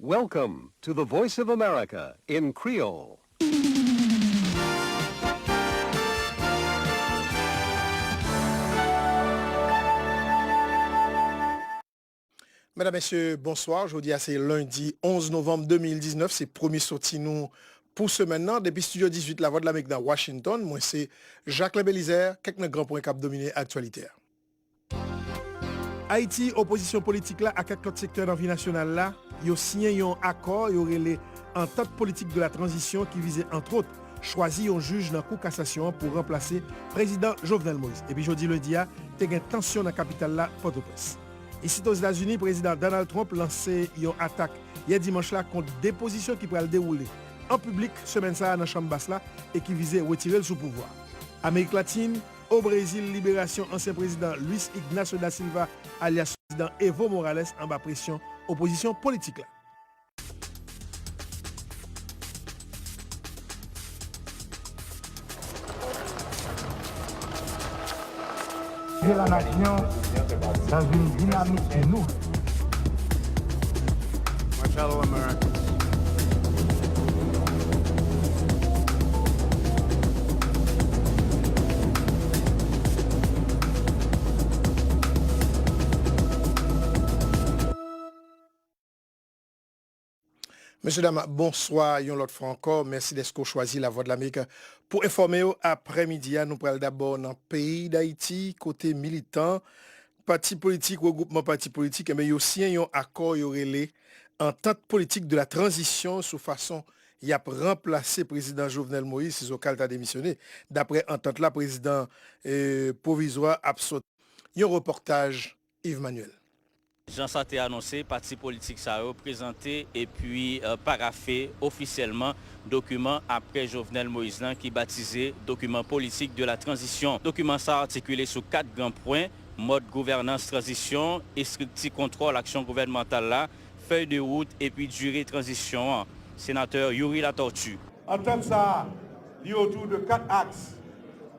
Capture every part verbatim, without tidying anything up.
Welcome to the Voice of America in Creole. Medam, mesye, bonswa. Jodi a se lendi onz novanm de mil diznèf. Se premye soti nou pou semèn nan. Depi Estidyo dizuit Lavwadlamerik nan Washington, mwen se Jacquelin Belizaire. Kèk nan gran pwen k ap domine aktyalite a. Ayiti, opozisyon politik la ak kèk lòt sektè nan vi nasyonal la, yo siyen yon akò yo rele Entente Politique de la Transition ki vize, antwòt, chwazi yon jij nan Kou Kasasyon an pou ranplase Prezidan Jovenel Moïse. Epi jodi lendi a, te gen tansyon nan kapital la, Pòtoprens. Isit Ozetazini, Prezidan Donald Trump lanse yon atak yè dimanch la kont depozisyon ki pral dewoule an piblik semèn sa a nan Chanm Bas la e ki vize retire l sou pouvwa. Amerik Latin, O Brezil, liberasyon ansyen prezidan Luis Ignacio da Silva, alyas Prezidan Evo Morales, anba presyon opozisyon politik la. De la nation dans une dynamique nouvelle. Marshall America. Mesye dam, bonswa yon lòt fwa ankò. Mèsi dèske w chwazi Lavwadlamerik pou enfòme w. Aprèmidi a, nou pral dabò nan peyi Dayiti, kote militan pati politik, regwoupman pati politik, enben, yo siyen yon akò yo rele Entente Politique de la Transition sou fason y ap ranplase Prezidan Jovenel Moïse, sizoka l ta demisyone. Daprè antant la, prezidan, eh, pwovizwa ap sòti. Yon repòtaj Yves Manuel. Jan sa te anonse, pati politik sa yo prezante epi, eh, parafe ofisyèlman dokiman aprè Jovenel Moïse lan ki batize Document Politique de la Transition. Dokiman sa a atikile sou kat gran pwen: mòd gouvènans tranzisyon, estrikti kontwòl aksyon gouvènmantal la, fèy de wout epi dire tranzisyon an. Senatè Youri Latortue. Antant sa a, li otou de kat aks,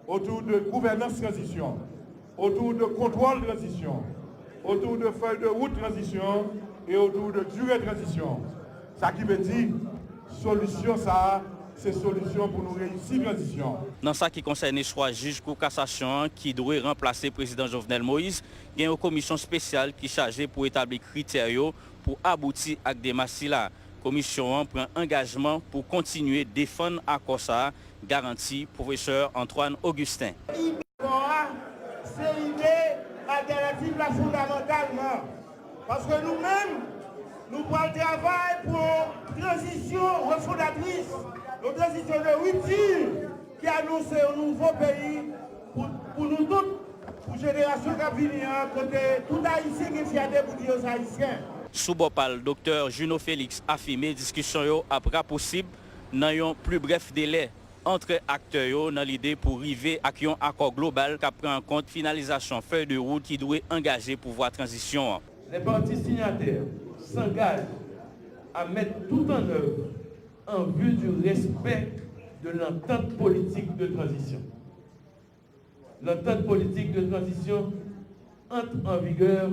otou de gouvènans tranzisyon, otou de kontwòl tranzisyon, otou de fèy de wout tranzisyon e otou de dire tranzisyon. Sa ki vle di, solisyon sa a, se solisyon pou nou reyisi tranzisyon. Nan sa ki konsène chwa jij Kou Kasasyon an ki dwe ranplase Prezidan Jovenel Moïse, gen yon komisyon espesyal ki chaje pou etabli kritè yo pou abouti ak demach sila. Komisyon an pran angajman pou kontinye defann akò sa a, garanti pwofesè Antoine Augustin. Akò a, se ide altènativ la fondamantalman. Paske nou menm, nou pral travay pou yon tranzisyon refondatris, yon tranzisyon de ripti ki anonse yon nouvo peyi pou, pou nou tout, pou jenerasyon k ap vini an, kote tout Ayisyen gen fyète pou di yo se Ayisyen. Sou bò pa l, Doktè Junot Félix afime diskisyon yo ap rapousib nan yon pli brèf delè ant aktè yo nan lide pou rive ak yon akò global k ap pran an kont finalizasyon fèy de wout ki dwe angaje pouvwa tranzisyon an. Les parties signataires s'engagent à mettre tout en œuvre en vue du respect de l'entente politique de transition. L'entente politique de transition entre en vigueur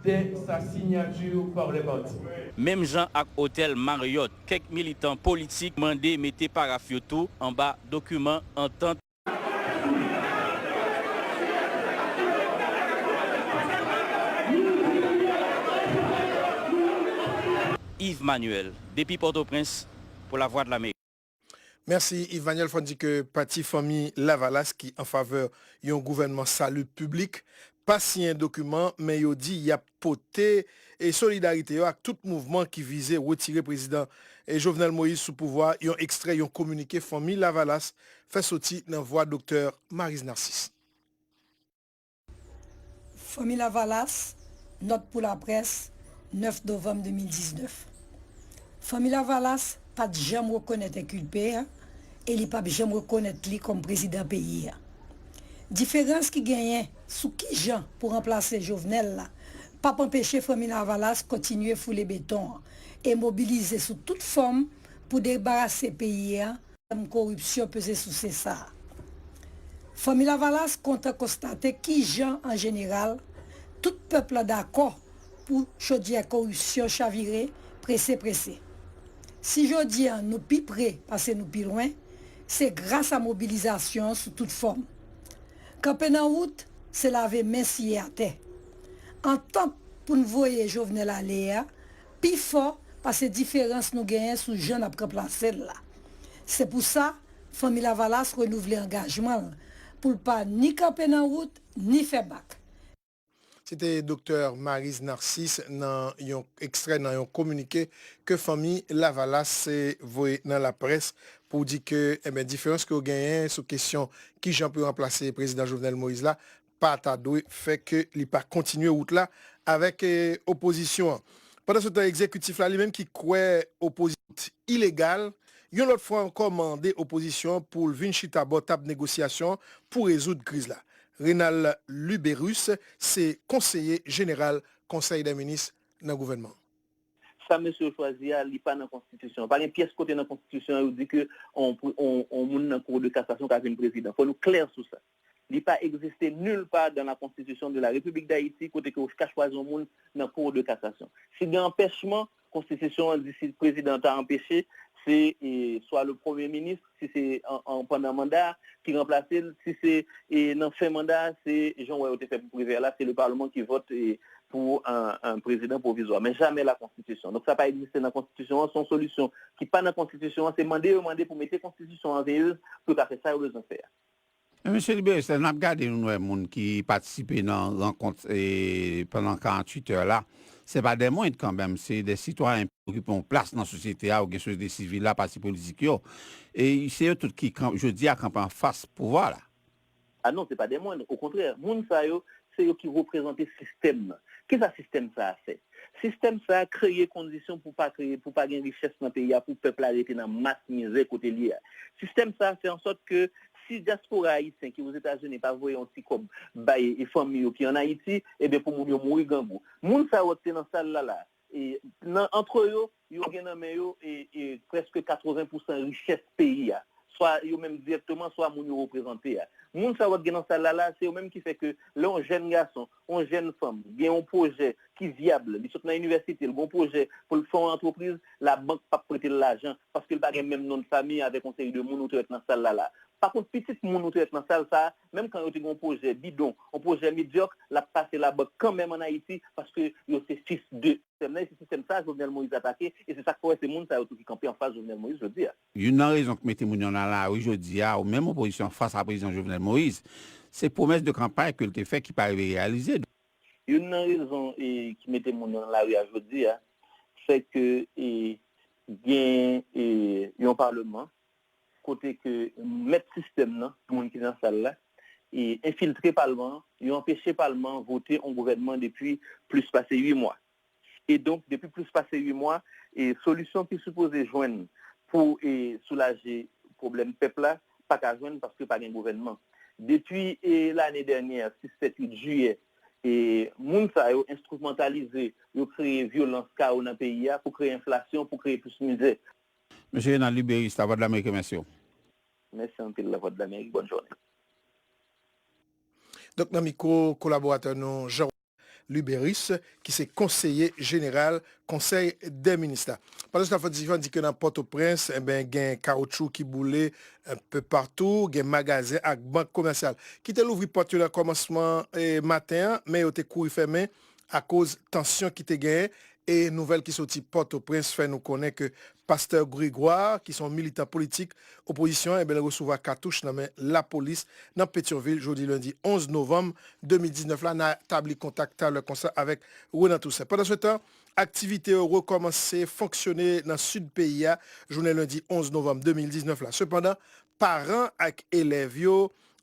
dès sa signature par les parties. Menm jan ak otèl Marriott, kèk militan politik mande mete paraf yo tou anba dokiman antant. Yves Manuel, depi Pòtoprens, pou Lavwadlamerik. Mèsi, Yves Manuel. Fò n di ke pati Fanmi Lavalas, ki an favè yon gouvènman sali piblik, pa siyen dokiman, men yo di y ap pote, e, solidarite yo ak tout mouvman ki vize retire prezidan, e, Jovenel Moïse sou pouvwa. Yon ekstrè yon kominike Fanmi Lavalas fè soti nan vwa Doktè Maryse Narcisse. Fanmi Lavalas, nòt pou laprès, nèf novanm de mil diznèf. Fanmi Lavalas pa t janm rekonèt enkilpe a e li p ap janm rekonèt li kòm prezidan peyi a. Diferans ki genyen sou kijan pou ranplase Jovenel la p ap anpeche Fanmi Lavalas kontinye foule beton an e mobilize sou tout fòm pou debarase peyi a. Pwoblèm koripsyon peze sou se sa a. Fanmi Lavalas kontan konstate kijan, an jeneral, tout pèp la dakò pou chodyè koripsyon chavire prese prese. Si jodi a nou pi pre pase nou pi lwen, se gras a mobilizasyon sou tout fòm. Kanpe nan wout, se lave men siye atè. Antant pou n voye Jovenel ale a pi fò pase diferans nou genyen sou jan n ap ranplase l la. Se pou sa, Fanmi Lavalas renouvle angajman l pou l pa ni kanpe nan wout, ni fè bak. Se te Doktè Maryse Narcisse nan yon ekstrè nan yon kominike ke Fanmi Lavalas voye nan laprès pou di ke, enben, diferans ke yo genyen sou kesyon kijan pou yo ranplase Prezidan Jovenel Moïse la pa ta dwe fè ke li pa kontinye wout la avèk, eh, opozisyon an. Pandansetan, egzekitif la li menm ki kwè opozisyon ilegal, yon lòt fwa ankò mande opozisyon an pou l vin chita bò tab negosyasyon an pou rezoud kriz la. Renald Lubérus se konseye jeneral Konsèy dè Minis nan gouvènman an. Sa mesye yo chwazi a, li pa nan konstitisyon an. Pa gen pyès kote nan konstitisyon an yo di ke on, on, on moun nan Cour de cassation ka vin prezidan. Fò nou klè sou sa. Li pa egziste nulle part dans la constitution de la République d'Haïti kote ke ou ka chwazi yon moun nan Cour de cassation. Si gen anpèchman, konstitisyon an di si prezidan an ta anpeche, se e, swa le premye minis, si se an, an, pandan manda, ki ranplase l, si se e, nan fen manda, se jan w wè yo te fè pou Privè la, se le parlement ki vote e, pou un, un président provisoire, men jamè la konstitisyon. Donk sa pa egziste nan konstitisyon an, se yon solisyon ki pa nan konstitisyon an, se mande yo mande pou mete konstitisyon an veyez pou yo ka fè sa yo bezwen fè a. Men mesye Liberis, lè n ap gade nou wè moun ki patisipe nan rankont e, pandan karanntuit è la, se pa de mond kanmenm, se de sitwayen ki okipe yon plas nan sosyete a, ou gen sosyete sivil la, pati politik yo. E se yo tout ki, jodi a, kanpe anfas pouvwa la. A non, se pa de mond. Okontrè, moun sa yo, se yo ki reprezante sistèm nan. Kisa sistèm sa a fè? Sistèm sa a kreye kondisyon pou pa kreye, pou pa gen richès nan peyi a, pou pèp la rete nan mas mizè kote l ye a. Sistèm sa a fè ansòt ke si dyaspora ayisyen ki Ozetazini pa voye yon ti kòb bay e fanmi yo ki ann Ayiti, ebyen pou moun yo mouri grangou. Moun sa yo k te nan sal la la, e, nan, antre yo, yo gen nan men yo e, e, prèske katreven pousan richès peyi a. Swa yo menm dirèkteman, swa moun yo reprezante a. Moun sa yo k gen nan sal la la, se yo menm ki fè ke lè yon jèn gason, yon jèn fanm gen yon pwojè ki vyab, li sot nan inivèsite, li gen yon pwojè pou l fè yon antrepriz, labank p ap prete l lajan paske l pa gen menm non de fanmi avèk yon seri de moun ou te wè k nan sal la la. Pakont, pitit moun ou te wè k nan sal sa a, menm kan yo te gen yon pwojè bidon, yon pwojè medyòk, l ap pase labank kanmenm ann Ayiti paske yo se fis de sistèm nan, e se sistèm sa a Jovenel Moïse atake, e se sa k fè w wè se moun sa yo tou ki kanpe anfas Jovenel Moïse jodi a. Youn nan rezon k mete moun yo nan lari jodi a, ou menm opozisyon an fas a prezidan Jovenel Moïse, se pwomès de kanpay ke l te fè ki pa rive reyalize. Youn nan rezon e, ki mete moun yo nan lari a jodi a, se ke e, gen e, yon paleman kote ke mèt sistèm nan, moun ki nan sal la, e enfiltre palman an, yo anpeche palman an vote yon gouvènman depi plis pase uit mwa. E donk, depi plis pase uit mwa, e solisyon ki sipoze jwenn pou e soulaje pwoblèm pèp la, pa ka jwenn paske pa gen gouvènman. Depi e lane dènyè, sis, sèt, uit jiyè, e moun sa yo enstrimantalize, yo kreye vyolans, kawo nan peyi a pou kreye enflasyon, pou kreye plis mizè. Mesye Renald Lubérus, Lavwadlamerik remèsye w. Mèsi anpil, Lavwadlamerik. Bòn jounen. Donk, nan mikwo kolaboratè nou, Jean Lubérus, ki se konseye jeneral Konsèy dè Minis la. Pandan se tan, fò di, fò di ke nan Pòtoprens, enben, gen kawotchou ki boule enpe patou, gen magazen ak bank komèsyal ki te louvri pòt yo nan kòmansman e, maten an, men yo te kouri fèmen akoz tansyon ki te genyen. E nouvèl ki soti Pòtoprens fè nou konnen ke pastè Grégoire, ki se yon militan politik opozisyon an, enben, l resevwa katouch nan men lapolis nan Petyonvil jodi lendi onz novanm de mil diznèf la. N a tabli kontak talè konsa avèk Renan Toussaint. Pandansetan, aktivite yo rekòmanse fonksyone nan sid peyi a jounen lendi onz novanm de mil diznèf la. Sepandan, paran ak elèv yo,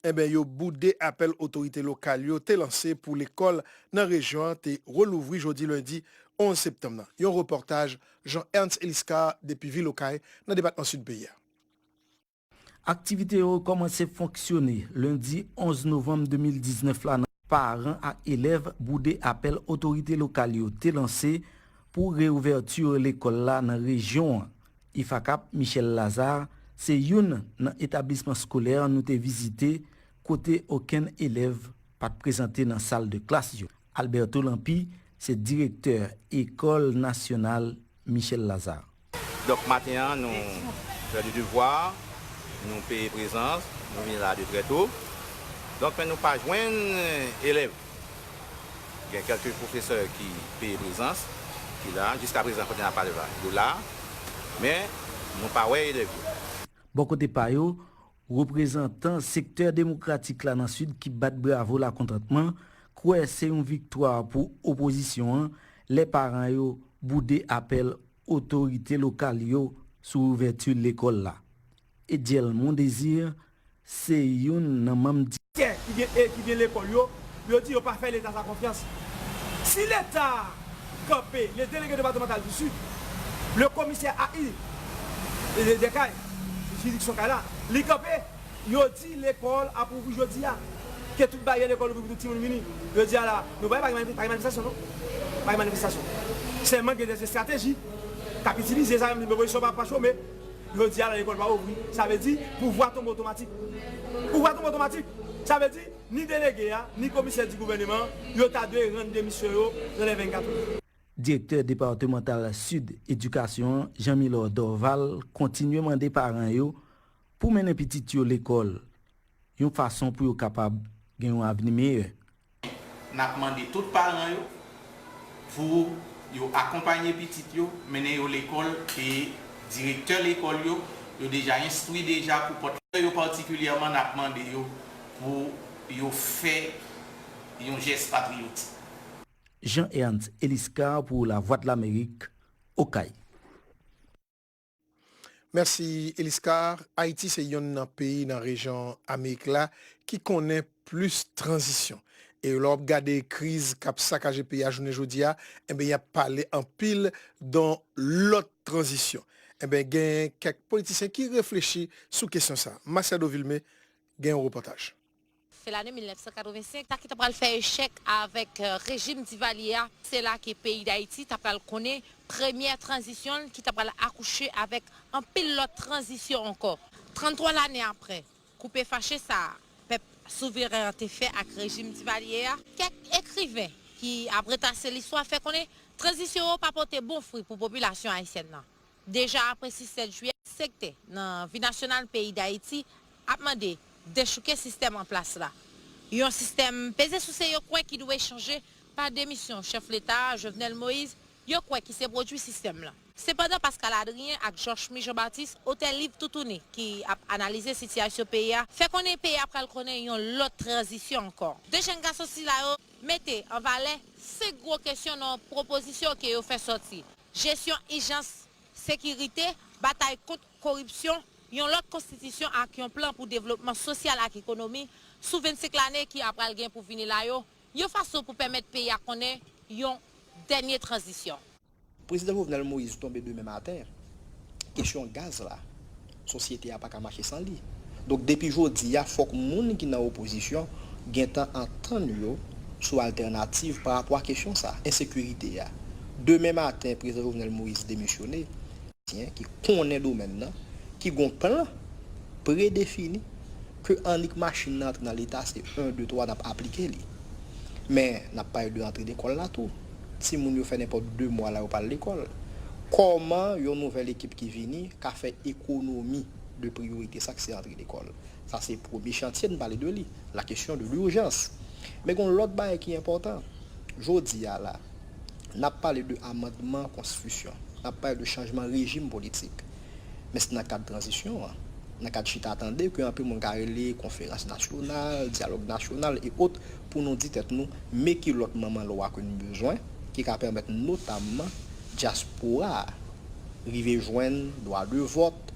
enben, yo boude apèl otorite lokal yo te lanse pou lekòl nan rejyon an te relouvri jodi lendi onz septanm nan. Yon repòtaj Jean Ernst Eliscar depi vil Okay, nan depatman Sid peyi a. Aktivite yo rekòmanse fonksyone lendi onz novanm de mil diznèf la nan. Paran ak elèv boude apèl otorite lokal yo te lanse pou reouvèti lekòl la nan rejyon an. Ifakap Michel Lazarre se youn nan etablisman skolè nou te vizite kote okenn elèv pa t prezante nan sal de klas yo. Alberto Lampy se direktè École Nationale Michel Lazarre. Donk, maten an, nou fè le devwa, nou peye prezans, nou vini la de trè to. Donk, men nou pa jwenn elèv. Gen kèlke pwofesè ki peye prezans, ki la, jiska prezan, kote n ap pale la, yo la, men nou pa wè elèv yo. Bò kote pa yo, reprezantan sektè demokratik la nan Sid ki bat bravo lakontantman kwè se yon viktwa pou opozisyon an lè paran yo boude apèl otorite lokal yo sou ouvèti lekòl la. Ediel Mondésir se youn nan manm di. Kè ki gen e ki gen lekòl yo, yo di yo pa fè Leta sa konfyans. Si Leta kanpe, le delege depatmantal di Sid, le komisè a i de Kay, jiridiksyon Kay la, li kanpe, yo di lekòl ap ouvri jodi a. Ke tout baryè lekòl ouvri pou tout timoun vini. Jodi a la, nou pa pa gen manifestasyon non. Pa gen manifestasyon. Sèlman gen de estrateji k ap itilize sa menm si opozisyon pa pa chome. Jodi a la lekòl pa ouvri. Sa vle di pouvwa tonbe otomatik. Pouvwa tonbe otomatik. Sa vle di ni delege a, ni komisè di gouvèneman an, yo ta dwe rann demisyon yo nan lè vennkat è. Direktè depatmantal Sid Edikasyon an, Jean Milor Dorval, kontinye mande paran yo pou mennen pitit yo lekòl yon fason pou yo kapab gen yon avni meyè. N ap mande tout paran yo pou yo akonpanye pitit yo, mennen yo lekòl e direktè lekòl yo, yo deja enstwi deja pou pòt yo patikilyèman n ap mande yo pou yo fè yon jès patriyotik. Jean Ernst Eliscar pou Lavwadlamerik, Okay. Mèsi Eliscar. Ayiti se yonn nan peyi nan rejyon Amerik la ki konnen plis tranzisyon. E lè w ap gade kriz k ap sakaje peyi a jounen jodi a, enben y ap pale anpil de yon lòt tranzisyon. Enben gen kèk politisyen ki reflechi sou kesyon sa. Masiado Vilmé gen yon repòtaj. Se lane mil nèf san katrevensenk, sa ki ta pral fè echèk avèk rejim Divalye a. Se la ke peyi Dayiti ta pral konnen premyè tranzisyon l ki ta pral akouche avèk anpil lòt tranzisyon ankò. Tranntwa lane apre koupe fache sa a pèp souveren an te fè ak rejim Divalye a, kèk ekriven ki ap retrase listwa fè konnen tranzisyon yo pa pote bon fwi pou popilasyon ayisyèn nan. Deja apre sis sèt jiyè, sektè nan vi nasyonal peyi Dayiti ap mande dechouke sistèm an plas la. Yon sistèm peze souse yo kwè ki dwe chanje pa demisyon chèf Leta a, Jovenel Moïse, yo kwè ki se pwodui sistèm lan. Sepandan, Pascal Adrien ak Georchemy Jean Baptiste, otè liv Toutouni ki ap analize sitiyasyon peyi a, fè konnen peyi a pral konnen yon lòt tranzisyon ankò. De jèn gason sila yo mete an valè senk gwo kesyon nan yon pwopozisyon ke yo fè sòti: jesyon ijans, sekirite, batay kont koripsyon, yon lòt konstitisyon ak yon plan pou devlopman sosyal ak ekonomi sou vennsenk lane ki apral gen pou vini la yo, yon fason pou pèmèt peyi a konnen yon dènye tranzisyon. Prezidan Jovenel Moïse tonbe demen maten. Kesyon gaz la, sosyete a pa ka mache san li. Donk depi jodi a, fòk moun ki nan opozisyon gentan antann yo sou altènativ pa rapò a kesyon sa, ensekirite a. Demen maten, prezidan Jovenel Moïse demisyone. Ki konnen domèn nan, ki gon plan predefini ke annik machin nan antre nan Leta, se en, de, twa n ap aplike li. Men n ap pale de antre lekòl la tou. Timoun yo fè nenpòt de mwa la yo pa al lekòl. Kòman yon nouvèl ekip ki vini ka fè ekonomi de priyorite sa k se antre lekòl? Sa se premye chantye n pale de li, la question de l'urgence. Men gon lòt bagay ki enpòtan. Jodi a la, n ap pale de amandman konstitisyon, n ap pale de chanjman rejim politik. Men se nan kad tranzisyon an, nan kad chita tande ke anpil moun ka rele konferans nasyonal, dyalòg nasyonal e ot pou nou di tèt nou men ki lòt manman lwa ke n bezwen ki ka pèmèt notamman dyaspora a rive jwenn dwa de vòt,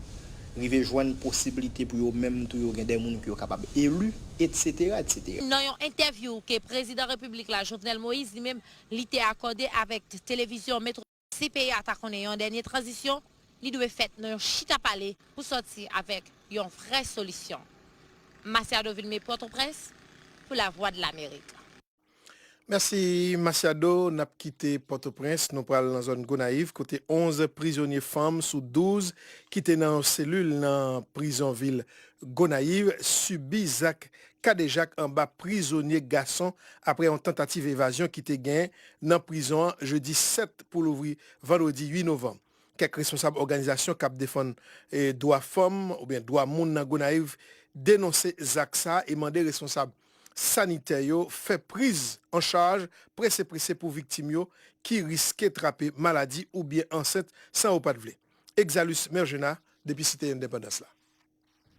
rive jwenn posiblite pou yo menm tou yo gen de moun ke yo kapab eli, etsetera, etsetera. Nan yon entèvyou ke prezidan repiblik la, Jovenel Moïse, li menm, li te akòde avèk televizyon Metro, si peyi a ta konnen yon dènye tranzisyon, li dwe fèt nan yon chita pale pou sòti avèk yon vrè solisyon. Masiado Vilmé, Pòtoprens, pou Lavwadlamerik. Mèsi, Masiado. N ap kite Pòtoprens, nou pral nan zòn Gonayiv, kote onz prizonye fanm sou douz ki te nan yon selil nan prizon vil Gonayiv sibi zak kadejak anba prizonye gason apre yon tantativ evazyon ki te gen nan prizon an jedi sèt pou louvri vandredi uit novanm. Kèk responsab òganizasyon k ap defann, e, dwa fanm oubyen dwa moun nan Gonayiv denonse zak sa a e mande responsab sanitè yo fè priz an chaj prese prese pou viktim yo ki riske trape maladi oubyen ansent san yo pa t vle. Exalus Mergena, depi Site Endepandans la.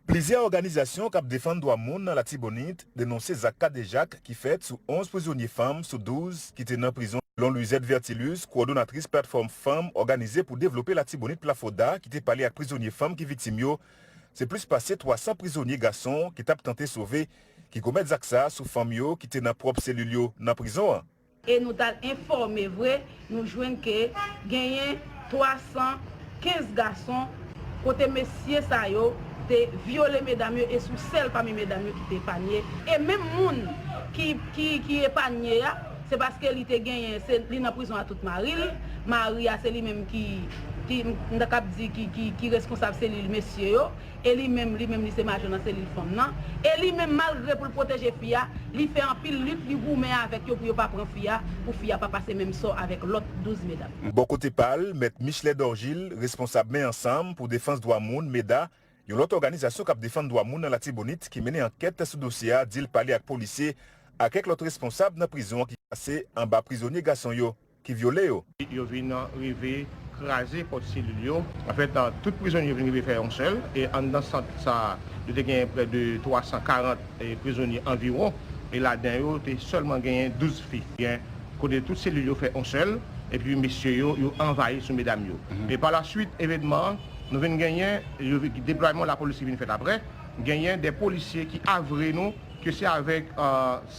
Plizyè òganizasyon k ap defann dwa moun nan Latibonit denonse zak kadejak ki fèt sou onz prizonye fanm sou douz ki te nan prizon, selon Luisette Vertilus, kowòdonatris platfòm fanm òganize pou devlope Latibonit Plafoda, ki te pale ak prizonye fanm ki viktim yo. Se plis pase twa san prizonye gason ki t ap tante sove ki komèt zak sa a sou fanm yo ki te nan pwòp selil yo nan prizon an. E nou t al enfòme vre, nou jwenn ke genyen twa san kenz gason kote mesye sa yo te vyole medam yo e sou sèl pami medam yo ki te epanye. E menm moun ki, ki, ki epanye a, se paske li te genyen, se, li nan prizon a tout mari l. Mari a se li menm ki, ki, m ta kab di ki, ki, ki responsab selil mesye yo. E li menm, li menm li se majò nan selil fanm nan. E li menm, malgre pou l pwoteje fi a, li fè anpil lit, li goumen avèk yo pou yo pa pran fi a, pou fi a pa pase menm sò avèk lòt douz medam. Bò kote pa l, Mèt Michelet Dorgil, responsab Men Ansanm pou Defans Dwa Moun, meda, yon lòt òganizasyon k ap defann dwa moun nan Latibonit ki mennen ankèt sou dosye a, di l pale ak polisye ak kèk lòt responsab nan prizon an ki pase anba prizonye gason yo ki vyole yo. Yo vin rive kraze pòt selil yo. Anfèt, tout prizonye yo vin rive fè yon sèl. E anndan sant sa a, yo te genyen prè de twa san karant, e, prizonye anviwon. E ladan yo, te sèlman genyen douz fi. Gen kote tout selil yo fè yon sèl. Epi mesye yo, yo anvayi sou medam yo. Mhm. E pa la swit, evènman an, nou vin genyen, yo vi-, deplwayman lapolis ki vin fèt apre. Genyen de polisye ki avwe nou ke se avèk, e,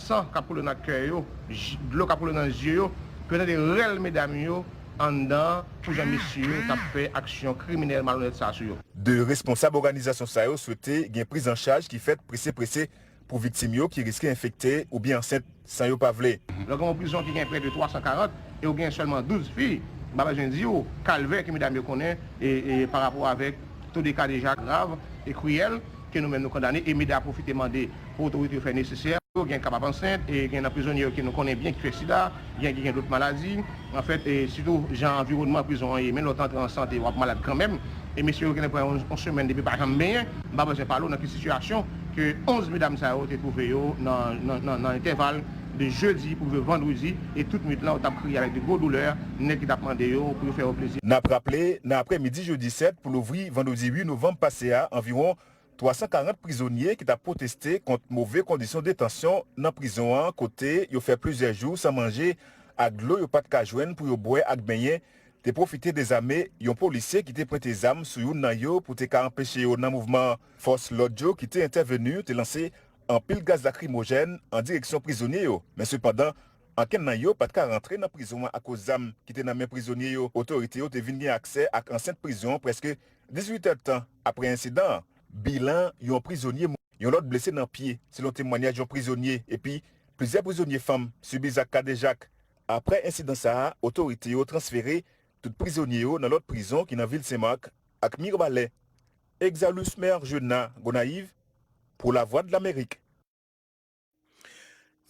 san k ap koule nan kè yo, j-, dlo k ap koule nan zye yo, pou yo tande rèl medam yo anndan, pou jan mesye yo t ap fè aksyon kriminèl malonèt sa a sou yo. De responsab òganizasyon sa yo swete gen priz an chaj ki fèt prese prese pou viktim yo ki riske enfekte oubyen ansent san yo pa vle. Lè w gen yon prizon ki gen prè de twa san karant e w gen sèlman douz fi, m pa bezwen di w kalvè ke medam yo konnen e, e pa rapò avèk to de kadejak grav e kriyèl ke nou menm nou kondane e meda pwofite mande pou otorite yo fè nesesè. Gen k ap ansent, e gen nan prizonye yo ke nou konnen byen ki fè sida, gen ki gen lòt maladi. Anfèt, e sitou jan anviwònman prizon an ye, men lè w t antre an sante, w ap malad kanmenm. E mesye yo genlè pran yon, yon semèn depi pa janm benyen. M pa bezwen pale w nan ki sitiyasyon ke onz medam sa yo te twouve yo nan, nan, nan, nan entèval de jedi pou rive vandredi, e tout nwit lan, yo t ap kriye avèk de gwo doulè, nèg ki t ap mande yo pou yo fè yo plezi. N ap raple, nan aprèmidi jedi sèt pou louvri vandredi uit novanm pase a, anviwon twa san karant prizonye ki t ap pwoteste kont move kondisyon detansyon nan prizon an, kote yo fè plizyè jou san manje ak dlo yo pa t ka jwenn pou yo bwè ak benyen, te pwofite dezame yon polisye ki te pwente zam sou youn nan yo pou te ka anpeche yo nan mouvman an. Fòs lòd yo ki te entèveni te lanse anpil gaz lakrimojèn an direksyon prizonye yo, men sepandan, ankenn nan yo pa t ka rantre nan prizon an akoz zam ki te nan men prizonye yo. Otorite yo te vin gen aksè ak ansent prizon an prèske dizuit èdtan apre ensidan an. Bilan yon prizonye mouri, yon lòt blese nan pye, selon temwanyaj yon prizonye, epi plizyè prizonye fanm sibi zak kadejak. Apre ensidan sa a, otorite yo transfere tout prizonye yo nan lòt prizon ki nan vil Senmak ak Mibalè. Exalus Mergena, Gonayiv, pou Lavwadlamerik.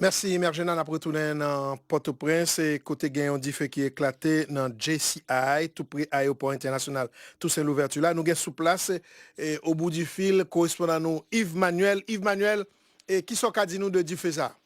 Mèsi, Mergena. N ap retounen nan Pòtoprens, e kote gen yon dife ki eklate nan J C I, tou pre ayewopò entènasyonal Toussaint Louverture la. Nou gen sou plas, e, o bout di fil, korespondan nou Yves Manuel. Yves Manuel, e, kisa w ka di nou de dife sa a?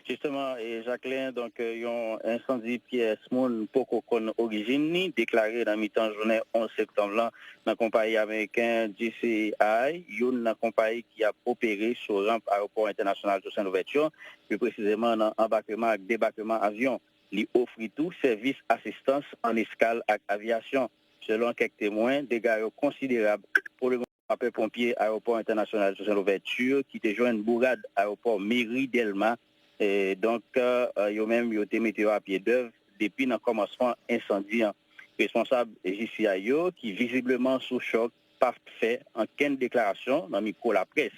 Jisteman, e, Jacquelin, donk, e, yon ensandi pyès moun poko konn orijin li, deklare nan mitan jounen onz septanm lan nan konpayi ameriken J C I, youn nan konpayi ki ap opere sou ranp ayewopò entènasyonal Toussaint Louverture, pi presizeman nan anbakeman ak debakeman avyon. Li ofri tou sèvis asistans an eskal ak avyasyon. Selon kèk temwen, dega yo konsiderab. Pou le moman, sapè ponpye ayewopò entènasyonal Toussaint Louverture, ki te jwenn bourad ayewopò meri Dèlma, e, donk, e, yo menm, yo te mete yo a pye dèv depi nan kòmansman ensandi an. Responsab J C I yo, ki vizibleman sou chòk, pa fè ankenn deklarasyon nan mikwo laprès.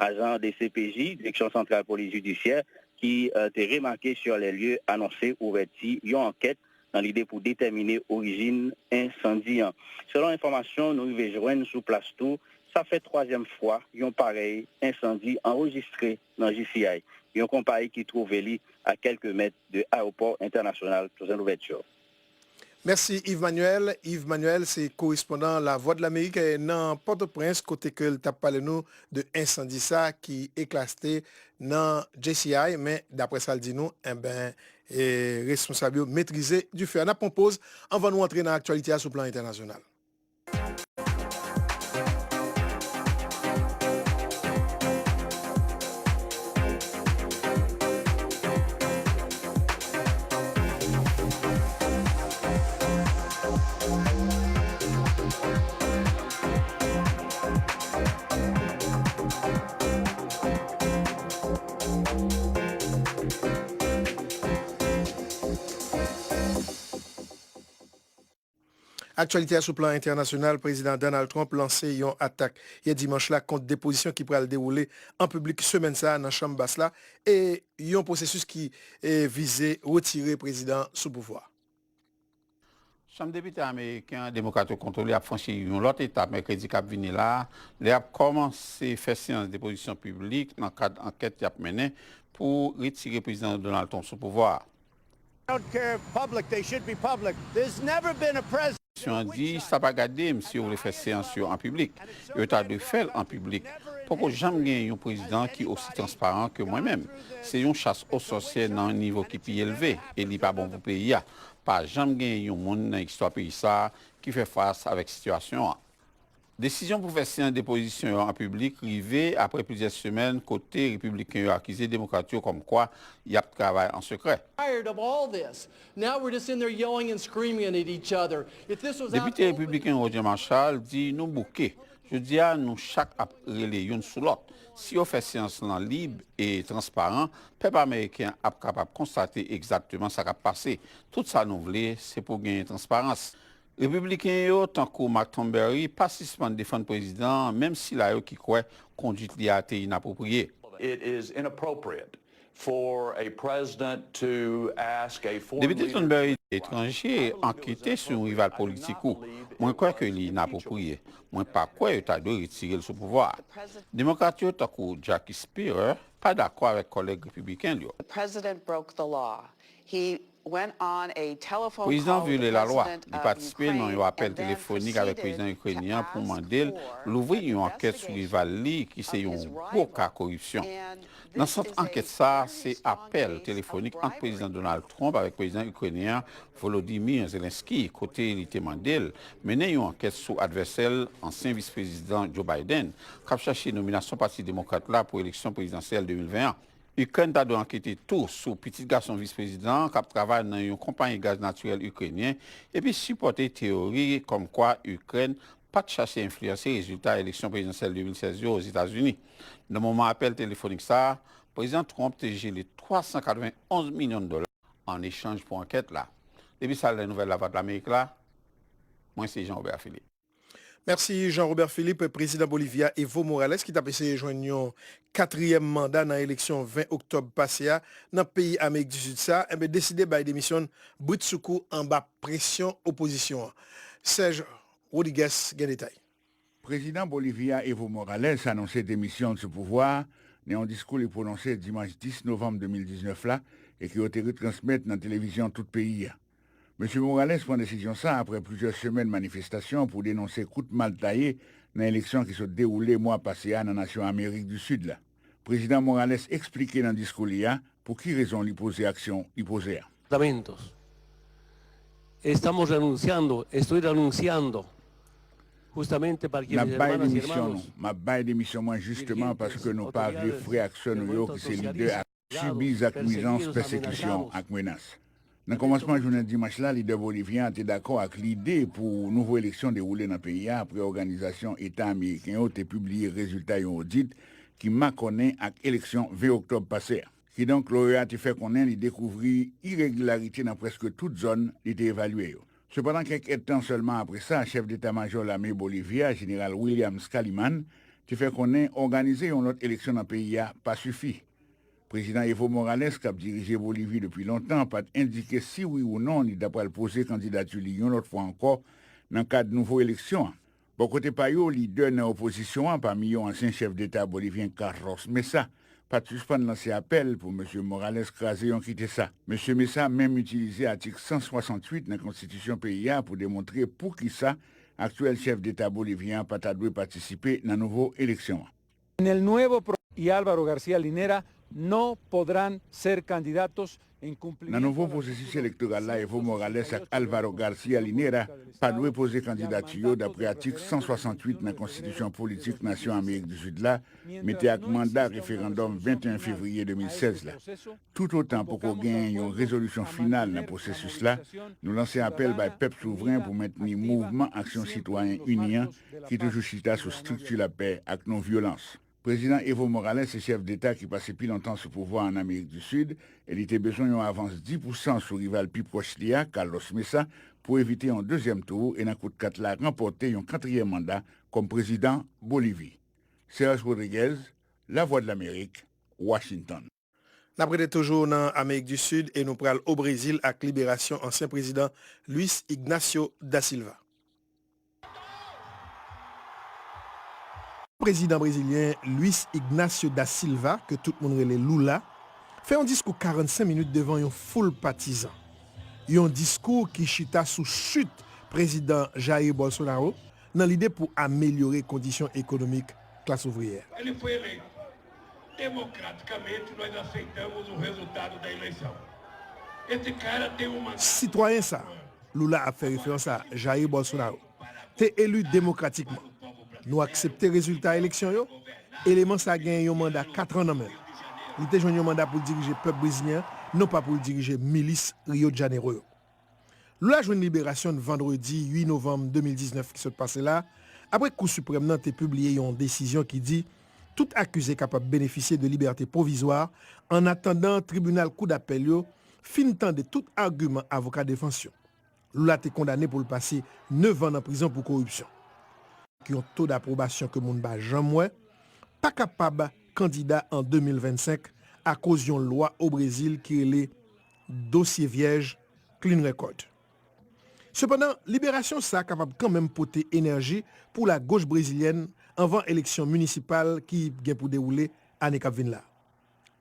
Ajan D C P J, Direksyon Santral Polis Jidisyè, ki, eh, te remake sur les lieux anonse ouvèti yon ankèt nan lide pou detèmine orijin ensandi an. Selon enfòmasyon nou rive jwenn sou plas tou, sa fè twazyèm fwa yon parèy ensandi anrejistre nan J C I, yon konpayi ki twouve li a kèlke mèt de ayewopò entènasyonal Toussaint Louverture. Mèsi Yves Manuel. Yves Manuel se korespondan Lavwadlamerik nan Pòtoprens kote ke l t ap pale nou de ensandi sa ki eklate nan J C I, men daprè sa l di nou, enben, e, responsab yo metrize dife a. N ap pran poz anvan nou antre nan aktyalite a sou plan entènasyonal. Aktyalite a sou plan entènasyonal, Prezidan Donald Trump lanse yon atak yè dimanch la kont depozisyon ki pral dewoule an piblik semèn sa a nan Chanm Bas la, e yon pwosesis ki, e, vize retire prezidan an sou pouvwa. Chanm Depite ameriken an, Demokrat yo kontwole, ap franchi yon lòt etap mèkredi k ap vini la a, lè y ap kòmanse fè seyans depozisyon piblik nan kad ankèt y ap mennen pou retire Prezidan Donald Trump sou pouvwa a. I don't care if public, they should be public. There's never been a president. Sesyon an di, sa pa gade m si yo vle fè seyans yo an piblik. Yo ta dwe fè l an piblik. Poko janm gen yon prezidan ki osi transparan ke mwen menm. Se yon chas o sòsyè nan yon nivo ki pi elve, e li pa bon pou peyi a. Pa janm gen yon moun nan istwa peyi sa a ki fè fas avèk sitiyasyon an. Desizyon pou fè seyans depozisyon yo an piblik rive apre plizyè semèn kote repibliken yo akize demokrat yo kòmkwa y ap travay an sekrè. Tired of all this. Now we're just in there yelling and screaming at each other. If this was out Depite open repibliken Roger Marshall di nou bouke. Jodi a, nou chak ap rele youn sou lòt. Si yo fè seyans lan lib e transparan, pèp ameriken an ap kapab konstate egzakteman sa k ap pase. Tout sa nou vle, se pou genyen transparans. Repibliken yo, tankou Mark Thornberry, pa sispann defann prezidan an, menm sila yo ki kwè kondwit li a te inapwopriye. It is inappropriate for a president to ask a foreign Depite leader Thornberry di, etranje ankete sou yon rival politik ou. Mwen kwè ke li inapwopriye. Mwen pa kwè yo ta dwe retire l sou pouvwa a. Demokrat yo, tankou Jackie Speier, pa dakò avèk kòlèg repibliken l yo. The president broke the law. He went on a telephone Prezidan call with vyole the lalwa. President Li of patisipe nan Ukraine yon apèl and then telefonik avèk prezidan proceeded ukrenyen an to pou ask mande l for louvri yon ankèt sou investigation rival li ki se of yon his gwo rival ka koripsyon. And Nan this sant is a ankèt sa a, se huge apèl case of telefonik ant Prezidan bribery. Donald Trump avèk prezidan ukrenyen an Volodymyr Zelensky, kote li te mande l mennen yon ankèt sou advèsè l, ansyen vis prezidan Joe Biden, k ap chache nominasyon Pati Demokrat la pou eleksyon prezidansyèl de mil ven an. Ikrèn ta dwe ankete tou sou pitit gason vis prezidan an k ap travay nan yon konpayi gaz natirèl ikrenyen, epi sipòte teyori kòmkwa Ikrèn pa t chache enfliyanse rezilta eleksyon prezidansyèl de mil sèz yo Ozetazini. Nan moman apèl telefonik sa a, Prezidan Trump te jele twa san katrevenn onz milyon dola an echanj pou ankèt la. Depi sal dè nouvèl Lavwadlamerik la, mwen se Jean Robert Philippe. Mèsi, Jean Robert Philippe. Prezidan Bolivi a, Evo Morales, ki t ap eseye jwenn yon katriyèm manda nan eleksyon ven oktòb pase a nan peyi Amerik di Sid sa a, enben, deside bay demisyon l britsoukou anba presyon opozisyon an. Serge Rodriguez gen detay. Prezidan Bolivi a, Evo Morales, anonse demisyon l sou pouvwa a nan yon diskou li pwononse dimanch dis novanm de mil diznèf la e ke yo te retransmèt nan televizyon tout peyi a. Mesye Morales pran desizyon sa a apre plizyè semèn manifestasyon pou denonse kout mal taye nan eleksyon ki sot dewoule mwa pase a nan nasyon Amerik di Sid la. Prezidan Morales eksplike nan diskou li a pou ki rezon li poze aksyon li poze a. Departamentos. Estamos renunciando, estoy renunciando, justamente para que N ap mis bay hermanas y demisyon hermanos nou. M ap bay demisyon mwen jisteman paske nou pa vle frè ak sè nou yo ki se lidè ak sibi zak nwizans, pèsekisyon ak menas. Nan kòmansman jounen dimanch la, lidè bolivyen an te dakò ak lide pou nouvo eleksyon dewoule nan peyi a apre òganizasyon Eta Ameriken yo te pibliye rezilta yon odit ki makònen ak eleksyon ven oktòb pase a. Kidonk, loreya a te fè konnen li dekouvri iregilarite nan prèske tout zòn li te evalye yo. Sepandan, kèk èdtan sèlman apre sa, chèf deta majò lame Bolivya, Jeneral Williams Kaliman, te fè konnen òganize yon lòt eleksyon nan peyi a pa sifi. Prezidan Evo Morales, k ap dirije Bolivi depi lontan, pa t endike si wi ou non li ta pral poze kandidati li yon lòt fwa ankò nan kad nouvo eleksyon an. Bò kote pa yo, lidè nan opozisyon an, pami yo ansyen chèf deta bolivyen Carlos Mesa, pa t sispann lanse apèl pou mesye Morales kraze yon kite sa. Mesye Mesa menm itilize atik san swasanntuit nan konstitisyon peyi a pou demontre poukisa aktyèl chèf deta bolivyen an pa ta dwe patisipe nan nouvo eleksyon an. En el nuevo pro-, y Álvaro García Linera no podrán ser candidatos en cumplimiento. Nan nouvo pwosesis elektoral la, Evo Morales ak Alvaro García Linera pa dwe poze kandidati yo dapre atik san swasanntuit nan konstitisyon politik nasyon Amerik di Sid la, mete ak manda referandòm venteyen fevriye de mil sèz la. Toutotan poko gen yon rezolisyon final nan pwosesis la, nou lanse apèl bay pèp souvren pou mentni mouvman Aksyon Sitwayen Ini an, ki toujou chita sou estrikti lapè ak non-vyolans. Prezidan Evo Morales se chèf deta ki pase pi lontan sou pouvwa an Amerik di Sid, e li te bezwen yon avans dis pousan sou rival pi pwòch li a, Carlos Mesa, pou evite yon dezyèm tou e nan kout kat la ranpòte yon katriyèm manda kòm prezidan Bolivi. Serge Rodriguez, Lavwadlamerik, Washington. N ap rete toujou nan Amerik di Sid e nou pral o Brezil ak liberasyon ansyen prezidan Luiz Ignacio da Silva. Prezidan brezilyen Luiz Ignacio da Silva, ke tout moun rele Lula, fè yon diskou karannsenk minit devan yon foul patizan. Yon diskou ki chita sou chit prezidan Jair Bolsonaro nan lide pou amelyore kondisyon ekonomik klas ouvriyè. Ele foi eleito. Democraticamente, nós aceitamos o resultado da eleição. Esse cara tem uma... Sitwayen sa, Lula ap fè referans a Jair Bolsonaro, te eli demokratikman. Nou aksepte rezilta eleksyon yo. Eleman sa gen yon manda kat an nan men l. Li te jwenn yon manda pou l dirije pèp brezilyen, non pa pou l dirije milis Rio de Janeiro yo. Lula jwenn liberasyon n vandredi uit novanm de mil diznèf ki sot pase la, apre Kou Siprèm nan te pibliye yon desizyon ki di tout akize kapab benefisye de libète pwovizwa annatandan tribinal kou dapèl yo fin tande tout agiman avoka defans yo. Lula te kondane pou l pase nèf an nan prizon pou koripsyon. Yon to dapwobasyon ke moun pa janm wè, pa kapab kandida an de mil vennsenk akoz yon lwa o Brezil ki rele dosye vyèj, clean record. Sepandan, liberasyon sa a kapab kanmenm pote enèji pou lagoch brezilyèn anvan eleksyon minisipal ki gen pou dewoule ane k ap vin la.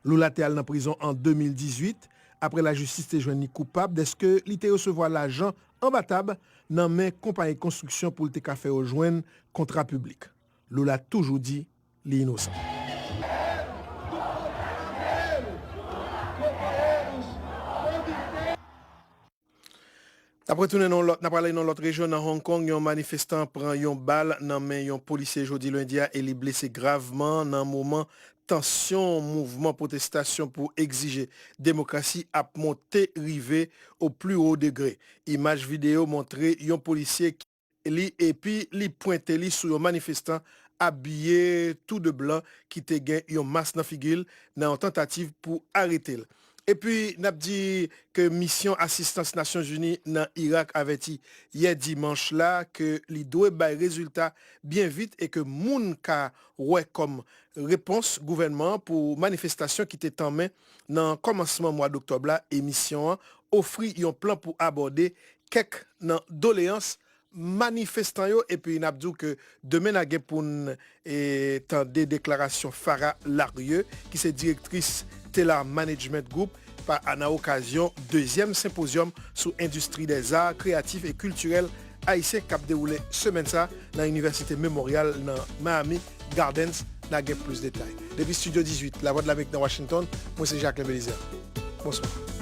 Lula te al nan prizon an de mil dizuit, apre lajistis te jwenn li koupab dèske li te resevwa lajan anba tab nan men konpayi konstriksyon pou l te ka fè yo jwenn kontra piblik. Lula toujou di li inosan. N ap retounen nan lòt, n ap ale nan lòt rejyon. Nan Hong Kong, yon manifestan pran yon bal nan men yon polisye jodi lendi a e li blese gravman nan moman tansyon mouvman pwotestasyon pou egzije demokrasi ap monte rive o pli wo degre. Imaj videyo montre yon polisye ki li epi li pwente li sou yon manifestan abiye tou de blan ki te gen yon mas nan figi l nan yon tantativ pou arete l. Epi, n ap di ke Misyon Asistans Nasyonzini nan Irak avèti yè dimanch la ke li dwe bay rezilta byen vit e ke moun ka wè kòm repons gouvènman an pou manifestasyon ki te tanmen nan kòmansman mwa doktòb la, e misyon an ofri yon plan pou abòde kèk nan doleyans manifestan yo, epi n ap di w ke demen n a gen pou n, e, tande deklarasyon Farah Larrieux, ki se direktris Stellar Management Group, pa, nan okazyon dezyèm senpozyòm sou endistri dèzar kreyatif e kiltirèl ayisyen k ap dewoule semèn sa nan Inivèsite Memoryal nan Miami Gardens. N a gen plis detay. Depi Estidyo dizuit, Lavwadlamerik nan Washington, mwen se Jacquelin Belizaire. Bonswa.